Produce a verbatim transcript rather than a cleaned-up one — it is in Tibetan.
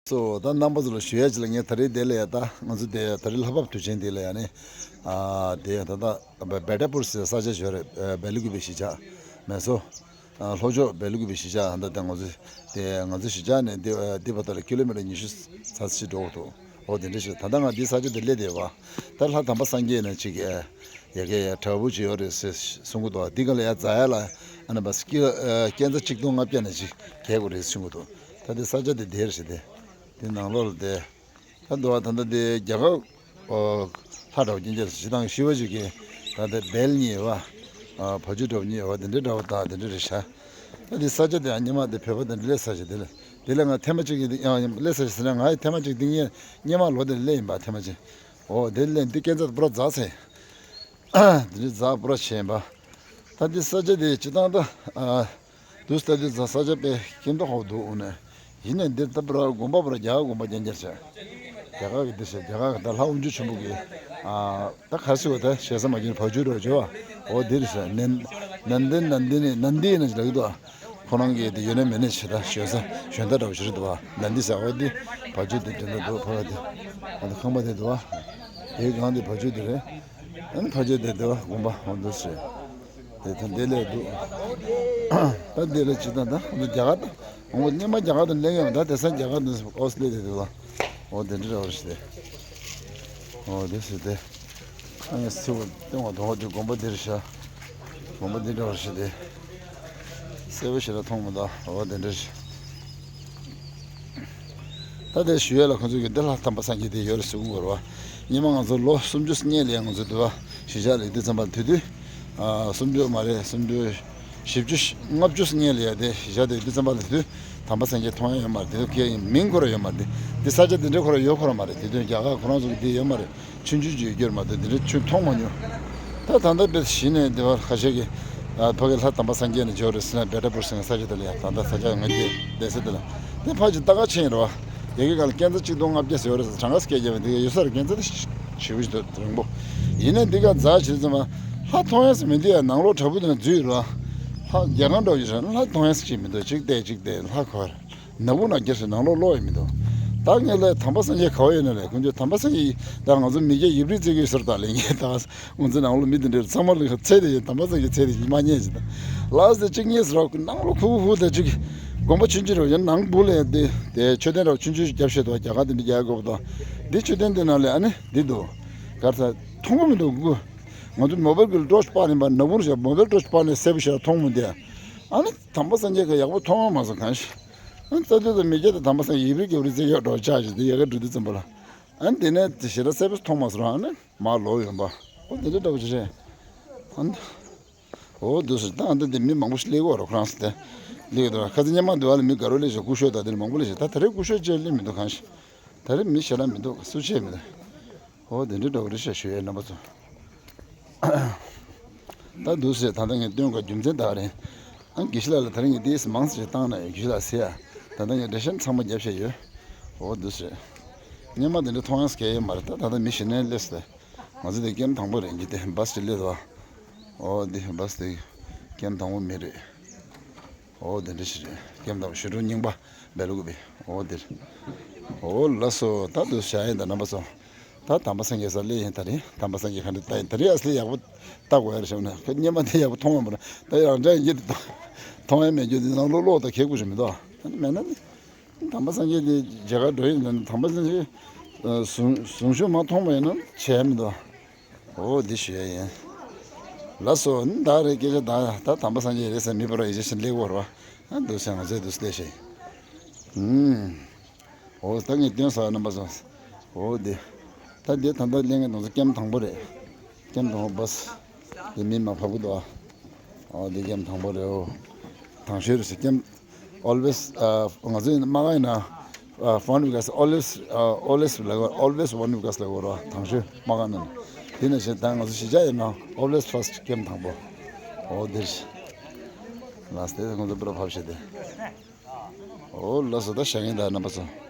སོ་ད་རྣམ་པ་ཚོ་ལ་ཞུ་ཡ་ཅིག་ལ། ངས་ད་རེས་དེ་ལ་ཡ་ད་ང་ཚོ་དེ་ད་རེས་ལྷ་བབས་དུས་ཆེན་དེ་ལ་ཡ་ནི་ཨ་དེ་ད་ད་བེ་ཊ་པུར་ཟེར་ས་ཆ་ཞོ་རེད། བེ་ལི་ཀུ་པའི་གཞིས་ཆགས་མེ་སོ། ལྷོ་ཕྱོགས་བེ་ལི་ཀུ་པའི་གཞིས་ཆགས་ཧ་ད་ད་ང་ཚོ་དེ་ང་ཚོ་གཞིས་ཆགས་ནས་འདི་འདི་བར་དུ་ལ་ཀི་ལོ་མི་ཊར་ཉི་ཤུ་རྩ་གཅིག་འགྲོ་འདུག་འོ་དེ་འདྲ་ཞིག་ད་ལྟ་ང་འདི་ས་ཆ་དེ་སླེབས་བསྡད་པ། ད་ལྷ་དམ་པ་སངས་རྒྱས་ནས་ཅིག་ཡ་གི་ཡ་དྲག་པོ་ཅིག་ཡོད་རེད་ཟེར་གསུང་གི་འདུག་འདི་ག་ལ་ཡ་འཛེག་ཡ་ལ་ཨ་ན་བ་སྐྱེ་སྐྱེ་འཛེག་གཅིག་སྟོང་ལྔ་བརྒྱ་ནས་ཅིག་གས་དགོས་རེད་གསུང་གི་འདུག་ད་དེ་ས་ཆ་དེ་དེར་ཞིག་དེ་དེ་ནང་ལོགས་ལ་དེ་ད་འདུག་བ། ད་ལྟ་དེ་རྒྱ་གར་ལྷ་འདྲ་བ་རྐྱང་རྐྱང་ཞིག་དང་ཤི་བ་ཞིག་གི་ད་ལྟ་བལ་གཉིས་ཡོད་བ། བ་ཕྱུགས་འདྲ་བ་གཉིས་ཡོད་བ། དེ་འདྲའི་འདྲ་བ་དང་དེ་འདྲ་རེད་ཤག་ད་དེ་ས་ཆ་དེ་ཡང་སྔོན་མ་དེ་བོད་པ་དེ་འདྲ་སླེབས་ས་ཞིག་དེ་ལ་དེ་ལ་ང་ཐེངས་མ་གཅིག་གི་ཡང་སླེབས་ས་ཞིག་ཟེར་ན། ང་ཡི་ཐེངས་མ་གཅིག་དེ་སྔོན་སྔོན་མ་ལོ་དེ་ལ་སླེབས་ཡིན་པ་ཐེངས་མ་གཅིག་འོ་དེ་ལ་སླེབས་འདི་སྐྱེ་འཛེག་པུ་ར་འཛེགས་ཚེ། དེ་འདྲའི་འཛེག་པུ་ར་བྱས་ཡིན་པ། ད་འདི་ས་ཆ་དེ་སྤྱིར་བཏང་ད་ཨ་དུས་ད་འདི་ས་ཆ་དཔེ་སྐྱིད་མདོག་ཁ་པོ་འདུག་འོ་ནས་ཡིན་ནས་འདིར་ད་པུ་ར་དགོན་པ་པུ་ར་རྒྱ་གར་དགོན་པ་རྐྱང་རྐྱང་བྱས། རྒྱ་གར་གི་འདི་བྱས། རྒྱ་གར་གི་ད་ལྷ་དབང་ཕྱུག་ཆེན་པོ་གི་ཨ་ད་ག་རེ་ཟེར་བ་ད་ཞེ་ས་མ་གྱུར་བ་ཕྱུགས་འདྲ་བོ་བྱས་བ། འོ་འདིར་བྱས་ནན་ནན་ཏན་ནན་ཏན་ནི་ནན་ཏན་ནི་ལབ་ཀྱི་འདུག་ཁོ་རང་གི་དེ་ཡོད་ན་མེད་ན་བྱས་ད་ཞོན་ས་ཞོན་ད་འདྲ་བོ་ཞིག་རེད་འདུག་བ། ནན་ཏན་ཟེར། འོ་འདི་བ་ཕྱུགས་དེ་དེ་འདྲ་འདུག་ཕ་ག་དེ་ཨ་ད་ཁང་པ་དེ་འདུག་བ། དེའི་སྒང་དེ་བ་ཕྱུགས་དེ་རེད། ཨ་ནི་ཕ་ཕྱུགས་དེ་འདུག་བ། དགོན་པ་འོ་འདུག་ཟེར། དེ་ད་འདི་ལས་འདུག་ད་འདི་ལས་ཅི་ད་ད་འདི་རྒྱ་གར་ད་འོ་སྔོན་མ་རྒྱ་གར་དུ་སླེབས་ཡོད་མ། ད་དེང་སང་རྒྱ་གར་དུ་ཨོ་སི་ལེ་དེ་འདུག་བ། འོ་དེ་འདྲ་འདྲ་བོ་ཞིག་དེ། འོ་དེ་ཟེར་དེ། ཨ་ནི་སེ་བོ་སྟོན་བ་དོ་དེ་དགོན་པ་འདིར་ཤ། དགོན་པ་འདི་འདྲ་བ་ཞིག་དེ། སེ་བོ་ཞིག་ལ་མཐོང་མི་འདུག་འོ་དེ་འདྲ་ཞིག་ད་དེ་ཞུ་ཡ་ལ་ཁོང་ཚོ་གི་འདི་ལྷ་དམ་པ་སངས་རྒྱས་དེ་ཡོད་རེད་ཟེར་གོ་ར་བ། སྔོན་མ་ང་ཚོ་ལོ་སུམ་ཅུ་སྔོན་ལ་ཡ་ང་ཚོ་འདི་བ་གཞིས་ཆགས་ལ་ཡོད་དུས་ཙམ་པ་དེ་དུས། ཨ་སུམ་ཅུ་མ་རེད། སུམ་ཅུ། བཞི་བཅུ་ལྔ་བཅུ་སྔོན་ལ་ཡ་དེ་གཞིས་ཆགས་དེ་ཡོད་དུས་ཙམ་པ་ལ་དེ་དུས་དམ་པ་སངས་རྒྱས་མཐོང་ཡ་ཡོད་མ་རེད། དེ་དུས་ཁྱེད་མིང་ཁོ་ར་ཡོད་མ་རེད། དེ་ས་ཆ་དེ་འདྲའི་ཁོ་ར་ཡོད་ཁོ་ར་མ་རེད། དེ་དུས་རྒྱ་གར་ཁོ་རང་ཚོ་གི་དེ་ཡོད་མ་རེད། ཆུང་ཆུང་ཅིག་ཡོད་རྒྱུར་མ་གཏོགས་དེ་འདྲ་ཆུ་མཐོང་མ་མྱོང་། ད་ད་ལྟ་དཔེ་གཞི་ནས་དེ་བར་ཁ་ཤས་ཀྱིས་ཨ་ཕ་གི་ལྷ་དམ་པ་སངས་རྒྱས་ནས་འབྱོར་རེད་ཟེར་ན། བེ་ཊ་པུར་ཟེར་ས་ཆ་དེ་ལ་ཡང་ད་ལྟ་ས་ཆ་ང་ཚོའི་བསྡད་ས་དེ་ལ་དེ་ཕ་གི་ད་ག་ཆེན་རེད་བ། ཡ་གི་ག་ལ་སྐས་འཛེག་གཅིག་སྟོང་ལྔ་བརྒྱ་ཟེར་བ་རེད་ཟེར། གྲངས་ཀ་སྐད་རྒྱབ་པ་འདི་ག་ཡོད་ས་རེད། སྐས་འཛེག་དེ་ཞེ་པོ་ཞིག་འདུག་རིང་པོ། ཡིན་ན་འདི་ག་འཛེག་བྱེད་ཙམ་པ་ལྷ་མཐོང་ཡ་ཟེར་མི་འདུག་ཡ། ནང་ལོགས་དྲ་འབུ་དེ་ན་འཛུལ་ཡོད་རེད་བ། ལྷ་རྒྱ་གར་འདྲ་བོ་ཡོད་ས་ལྷ་མཐོང་ཡ་ཟེར་གྱི་མི་འདུག་གཅིག་བལྟས་གཅིག་བལྟས་ལྷ་ཁོ་ར། ནག་པོ་ནག་རྒྱ་ཟེར་ནང་ལོགས་ལོག་ཡི་མི་འདུག་ད་ངས་ལས་དམ་པ་སངས་རྒྱས་ག་བ་ཡོད་ན་ལས་ཁོང་ཚོས་དམ་པ་སངས་རྒྱས་ད་ང་ཚོ་མི་སྐད་ཡིག་རིགས་བརྩི་གི་ཡོད་ཟེར། ད་ལས་ངས་ད་ང་ཚོ་ནང་ལོགས་མི་དེ་འདྲ་ཚང་མ་ལ་ཚེ་དེ་ཡིན་དམ་པ་སངས་རྒྱས་ཚེ་དེ་ཡིན་མ་ཉན་ཞིག་ད་ལགས་ཟེར། གཅིག་གཉིས་ཟེར་རོགས་ནང་ལོགས་ཁུག་ཁུག་ད་གཅིག་དགོན་པ་ཆུང་ཆུང་རེད་བ། ཡང་ནང་སྦུག་ལ་དེ་དེ་མཆོད་རྟེན་རོགས་ཆུང་ཆུང་ཞིག་རྒྱབ་བཞག་འདུག་རྒྱ་གར་དེ་འདྲ་རྒྱག་དགོས་པ་དང་། འདི་མཆོད་རྟེན་དེ་ནང་ལ་ཨ་ནི་འདི་འདུག་གར་ས་མཐོང་གི་མི་འདུག་ང་ཚོ་མོ་བལ་གི་ཊོར་ཆི་སྤར་ནས་པ་ནག་པོ་རེད་ཤག་མོ་བལ་ཊོར་ཆི་སྤར་ནས་གསལ་པོ་ཞིག་མཐོང་མི་འདུག་ཨ་ནི་དམ་པ་སངས་རྒྱས་ཀྱི་ཡག་པོ་མཐོང་བ་མ་སོང་གང་ཞིག་ཨ་ནི་རྩ་དོན་དུ་མི་སྐད་དུ་དམ་པ་སངས་ཡིབ་རི་གྱོབ་རི་ཚེ་ཡོད་འགྲོ་ཆགས་ཞིག་དེ་ཡ་ག་འགྲོ་དུས་ཙམ་པ་ལ། ཨ་ནི་དེ་ནས་དེ་ཞེ་དྲག་གསལ་པོ་མཐོང་མ་སོང་། ཨ་ནི་མར་ལོག་ཡོང་པ། ཨོ་དེ་འདྲ་འདྲ་བོ་ཞིག་རེད། ཨ་ནི་ཨོ་འདུག་ཟེར། ད་ཨ་འདི་དེ་མི་མང་པོ་ཞིག་སླེབས་ཀྱི་ཡོད་རེད། ཁོ་རང་ཚོ་དེ་སླེབས་ཀྱི་འདུག་ཁ་སང་སྔོན་མ་འདི་བ་ལ་མི་དགའ་རོགས་སླེབས་ཤག་སྐུ་ཞབས་དང་དེ་འདྲ་མང་པོ་སླེབས་ཤག་ད་ད་རེས་སྐུ་ཞབས་ཅིག་སླེབས་མི་འདུག་གང་ཞིག་ད་རེས་མི་ཞེ་དྲག་མི་འདུག་སུ་ཆེ་མི་འདུག་ཨོ་དེ་འདྲ་འདྲ་བོ་རེད་ཤག་ཞུ་ཡས་རྣམ་པ་ཚོ། ད་འདུག་ཟེར། ད་ལྟ་ངས་སྟོན་ག་རྒྱུ་མཚན་ད་རེད། ཨ་དགེ་བཤེས་ལགས་ལ་ད་རེས་ངས་དེས་མང་ཙམ་ཞིག་བཏང་ན་ཡང་དགེ་བཤེས་ལགས་ཟེར་ཡ། ད་ལྟ་ངས་འགྲེལ་བཤད་ཚང་མ་བརྒྱབ་བཞག་ཡོད། ཨོ་འདུག་ཟེར། སྔོན་མ་དེ་འདྲ་མཐོང་ཡས་གལ་ཡོད་མ་རེད། ད་ད་ལྟ་མི་ཞེ་ནས་སླེབས་ཟེར། ང་ཚོ་དེ་ཀེམ་དང་པོ་རེད། འདི་དེ་བཱས་ཅིག་སླེབས་འདུག་ཨོ་འདི་བཱས་དེ་ཀེམ་དང་པོ་མི་རེད། ཨོ་དེ་འདྲ་ཞིག་རེད། ཀེམ་དང་པོ་ཞི་ཁྲོ་རྙིང་པ་སྦེལ་ཀོབ་པའི་ཨོ་དེར། ཨོ་ལགས་སོ། ད་དུ་བྱ་ཡིན་ད་རྣམ་པ་ཚོ། ད་དམ་པ་སངས་རྒྱས་ས་སླེབས་ཡིན་ད་རེད། དམ་པ་སངས་རྒྱས་ག་འདྲ་ལྟ་ཡིན་ད་རེད། ཨ་སླེ་ཡག་པོ་ལྟ་དགོས་ཡ་རེད་ཤག་ན་ཁ་སྔོན་མ་དེ་ཡག་པོ་མཐོང་ཡོད་མ་རེད། ད་ཡང་འདྲ་ཡིན་གྱི་མཐོང་ཡ་མེད་རྒྱུ་དེ་ནང་ལོགས་ལོག་ད་གེགས་དགོས་ཞིག་མི་འདུག་ཨ་ནི་མེད་ན་ནི། དམ་པ་སངས་རྒྱས་དེ་མཇལ་ཁ་འགྲོ་ཡིན་ན་ནི་དམ་པ་སངས་རྒྱས་གཟུངས་གཟུངས་གཞུག་མ་མཐོང་བ་ཡིན་ན་བྱས་མི་འདུག་ཨོ་འདི་ཞུ་ཡ་ཡིན། ལགས་སོ། ནི་ད་རེད་སྐད་ཆ་ད་ད་དམ་པ་སངས་རྒྱས་རེད་ཟེར་མི་པར་ཡིད་ཆེས་ལེགས་པོ་རེད་བ། ཨ་འདུག་སེ་ང་ཚོས་འདུག་སེ་ལས་ཤེས། ཨུམ། ཨོ་ད་ངས་སྟོན་ས་རྣམ་པ་ཚོ། ཨོ་འདི། ད་འདི་ད་ལྟ་གླེང་གི་ང་ཚོ་ཀེམ་དང་པོ་རེད། ཀེམ་དང་པོ་བཱས། འདི་མི་མ་ཕབ་གི་འདུག་ཨ། ཨོ་འདི་ཀེམ་དང་པོ་རེད། ཨོ། དང་ཤོས་རེད་ཟེར་ཀེམ། Always ཨ་ང་ཚོའི་དམག་ཡིན་ན། ཨ་one with us, always ཨ་always ལབ་དགོས། Always one with us ལབ་དགོས་ར། དང་ཤོས་དམག་སྒར་ནང་། དེ་ནང་བཞིན་ད་ང་ཚོ་གཞིས་ཆགས་ཡིན་ན་always first ཀེམ་དང་པོ། ཨོ་འདིར། ལགས་དེ་ང་ཚོ་པུ་ར་ཕབ་བྱས་ཏེ། ཨོ་ལགས་སོ། ད་བྱ་ངན་ད་རྣམ་པ་ཚོ།